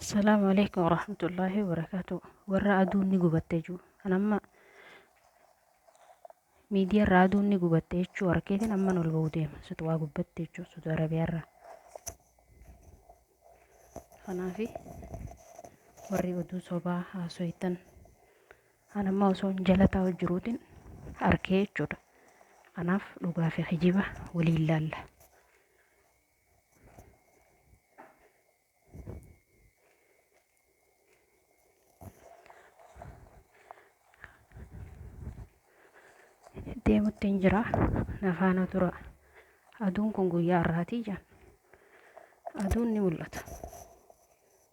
Assalaamu alaikum warahmatullaahi wabarakaatu. Warra aduun ni gubatte jechuu. Kan amma miidiyaa irraa aduun ni gubatte jechuu harkeetiin amman ol ba'uu deema. Sutu waa gubbatte jechuu Suudi Arabiyaa irraa. Kanaafi warri oduu sobaa haasoytan an amma osoo hin jala taa'u jiruutiin arkee jechuudha. Kanaaf dhugaa fi kijiba waliin laalla. Deemutti hin jira. Na faana tura. Aduun kun guyyaa har'aatii jaan. Aduun ni mul'ata.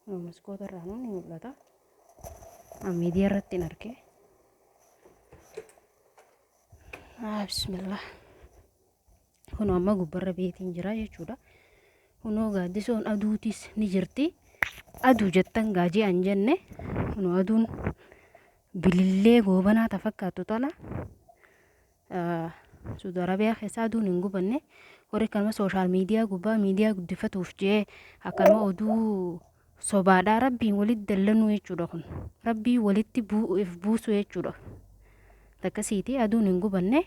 Maskoota irraa ni mul'ata. Miidiyaa irratti hin arge. Bismillah. Kunoo amma gubbarra beetiin jira jechuudha. Kunoo gaaddisoon aduutis ni jirti. Aduu jettan gaajii an jenne kunoo aduun bilillee goobanaa ta fakkaattu tana Suudi Arabiyaa keessa aduun hin gubanne warri kanuma sooshaal miidiyaa gubbaa miidiyaa guddifatuuf jee akkanuma oduu sobaadhaa rabbiin walitti dallanuu jechuudha kun rabbii walitti if buusu jechuudha. Akkasiiti aduun hin gubanne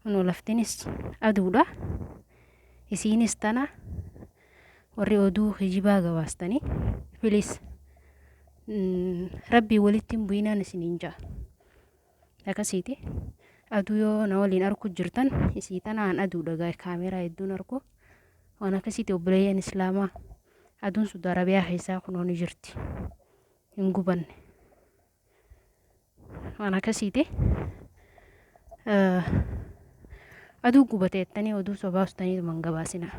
kunoo laftinis aduudha isiinis tana warri oduu kijibaa gabaastanii filis rabbii walitti hin bu'inaan isiniin ja'a. Akkasiiti aduu yoo na waliin arku jirtan isii tanaan aduudha gaa kaameeraa hedduun arku waan akkasiiti obboleeyyan islaamaa aduun Suudi Arabiyaa keessaa kunoo ni jirti hin gubanne. Waan akkasiiti. Aduu gubate jettanii oduu sobaa ustanii hin gabaasina.